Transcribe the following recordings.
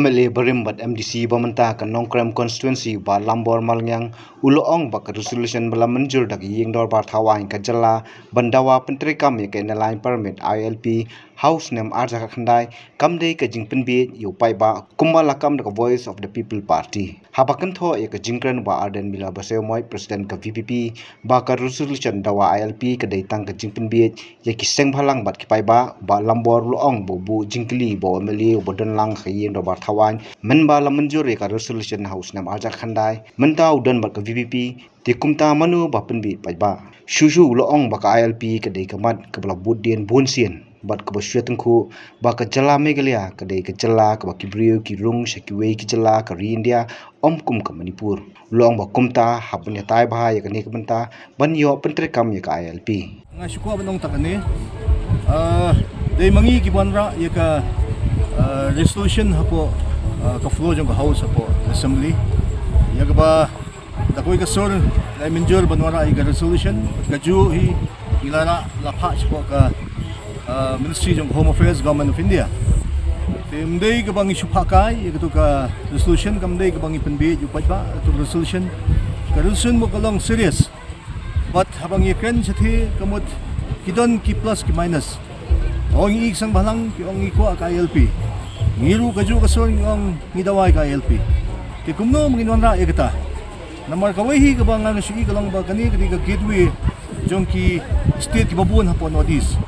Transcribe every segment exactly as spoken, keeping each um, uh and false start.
M L A barim bad M D C ba mynta ka Nongkrem constituency, Bah Lambor Malngiang, u la ong ba ka resolution ba la mynjur da ka ïing dorbar thaw aiñ ka jylla ban dawa pyntreikam ïa ka Inner Line Permit, I L P, ha u snem ar hajar khatkhyndai, kam dei ka jingpynbieit ïa u paidbah kumba la kam da ka Voice of the People Party. Haba kynthoh ïa ka jingkren, Bah Ardent Miller Basaiawmoit, President ka V P P, ba ka resolution dawa I L P ka dei tang ka jingpynbieit ïa ki seng bhalang bad ki paidbah, Bah Lambor u la ong ba u buh jingkylli ba u M L A uba don lang ha ka ïing dorbar thaw aiñ, mynba la mynjur ïa ka resolution ha u snem ar hajar khatkhyndai, mynta u don bad ka V P P, te kumta mano ba pynbieit paidbah? Shuh shuh u la ong ba ka I L P ka dei ka mat kaba la bud dien bun sien bad kaba shu ïatyngkhuh ba ka jylla Meghalaya ka dei ka jylla kaba ki briew ki rung sha kiwei ki jylla ka ri India, ym kum ka Manipur. U la ong ba kumta hap ban ïatai bha ïa kane ka bynta ban ïoh pyntreikam ïa ka I L P. Nga shu kwah ban ong tang kane, ah, dei ma ngi kiba wanrah ïa ka, ah, resolution hapoh, ah, ka floor jong ka House hapoh Assembly, ïa kaba da kawei ka sur la mynjur ban wanrah ïa ka resolution, kajuh hi ngi la rah, la phah shapoh ka, ah, Ministry jong ka Home Affairs, Government of India. Te ym dei kaba ngi shu phah kai ïa kato ka resolution, kam dei kaba ngi pynbieit ïa u paidbah, kato ka resolution, ka resolution mo ka long serious. Bad haba ngi kren shathie ka mut ki don ki plus ki minus. Ong i ki seng bhalang ki ong ngi kwah ka I L P. Ngi ruh kajuh ka sur ngi ong ngi dawa ïa ka I L P. Te kumno ma ngin wanrah ïa kata? Namar kawei hi kaba nga shu i ka long ba kane ka dei ka gateway jong ki state kiba bun hapoh North East.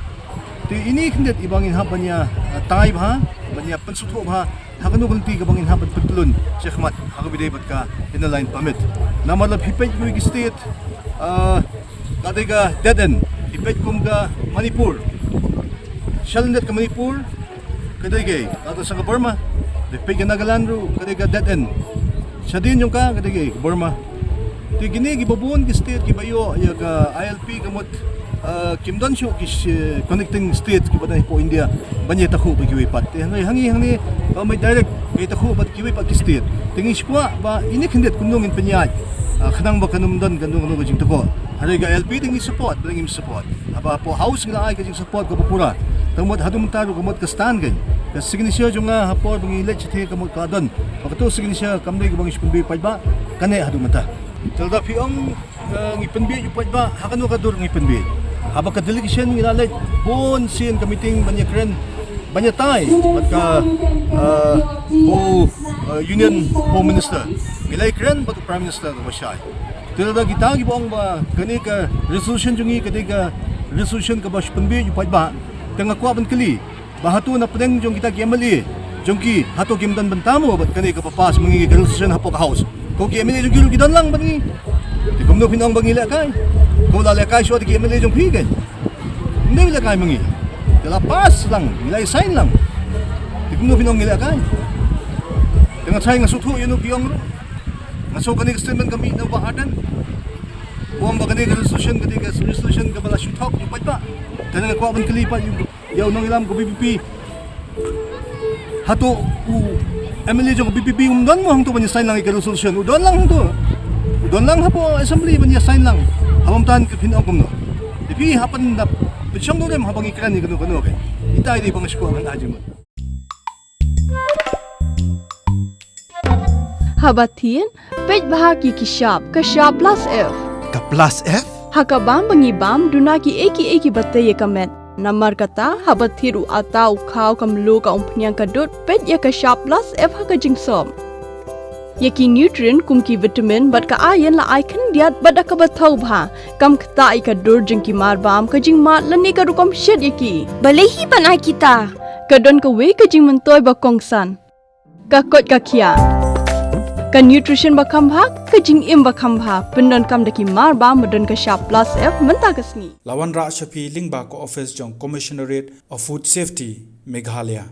Te ine i khyndiat iba ngin hap ban ïa, ah, tai bha, ban ïa pynsngewthuh bha ha kano ka lynti kaba ngin hap ban pyntlun shakhmat ha kaba ïadei bad ka Inner Line Permit. Namar lada phi peit kiwei ki state, ah, ka dei ka dead end. Phi peit kum ka Manipur, shalyndet ka Manipur ka dei ka, ka dei sha ka Burma. Phi peit ka Nagaland ruh ka dei ka dead end. Shadien jong ka ka dei ka Burma. Te kine kiba bun ki state kiba ïoh ïa ka I L P ka mut, ah, kim don shuh ki sh-, connecting state kiba don hapoh India ban ïatakhuh bad kiwei pat. Te hangne, hangne, hangne ba mei direct ka ïatakhuh bad kiwei pat ki state. Te ngi shu kwah ba ine i khyndiat kumno ngin pynïaid, ah, khnang ba kan ym don kano kano ka jingtakhuh. Hynrei ka I L P te ngi support, ba ngim support. Haba hapoh House ngi la ai ka jingsupport kaba pura. Tang mut haduh mynta ruh ka mut ka stand kein, ka signature jong nga ha por ba ngi leit shathie ka mut ka la don. Ba kato signature kam dei kaba ngi shu pynbieit paidbah, kane haduh mynta. Te lada phi ong, eh, ngi pynbieit ïa u paidbah, ha kano ka dur ngi pynbieit? Haba ka delegation ngi la leit bun sien ka meeting ban ïakren, ban ïatai bad ka, eh, u, eh, Union Home Minister. Ngi la ïakren bad u Prime Minister kaba shai. Te lada kita kiba ong ba kane ka resolution jong ngi ka dei ka resolution kaba shu pynbieit ïa u paidbah, te nga kwah ban kylli ba hato na pdeng jong kita ki M L A jong ki, hato kim don bynta mo bad kane kaba pass ma ngi ka resolution hapoh ka House? Ko ki M L A jong ki ruh ki don lang bad ngi. Te kumno phin ong ba ngi lehkai? Ko la lehkai shuwa da ki M L A jong phi kein. Ym dei lehkai ma ngi. Te la pass lang, ngi la sign lang. Te kumno phin ong ngi lehkai? Te nga tharai nga sngewthuh ïa uno phi ong ruh. Nga sngew kane ka statement ka mih na u Bah Ardent. U ong ba kane ka resolution, kane ka resolution kaba la shu thok ïa u paidbah. Te nga kwah ban kylli pat ïa u nongïalam ka V P P. Hato u M L A jong ka V P P um don mo hangto ban ïa sign lang ïa ka resolution? U don lang hangto. U don lang hapoh assembly ban ïa sign lang. Haba ym don ka phin ong kumno? Te phi hap ban da pynshong nongrim haba ngi kren ïa kano kano kein. Ita i dei ba nga shu kwah ban ai jingmut. Haba thied, peit bha ki ki shap, ka shap plus F. Ka plus F? Ha ka bam ba ngi bam, duna kiei kiei kiba tei ïa ka met. Namar kata, haba thied u atta, u khaw, ka mluh, ka umphniang, ka dud, peit ïa ka shap plus F ha ka jingsop. Ïa ki nutrient kum ki vitamin bad ka iron la ai khyndiat bad da kaba thaw bha. Kam ktah ïa ka dur jong ki marbam, ka jingmad lane ka rukom shet ïa ki. Balei hi ban ai kita? Ka don kawei ka jingmyntoi ba kongsan. Ka koit ka khiah. Ka nutrition ba kham bha, ka jingim ba kham bha. Pyndonkam da ki marbam ba don ka shap plus F mynta ka sngi. La wanrah sha phi lyngba ka office jong Commissionerate of Food Safety, Meghalaya.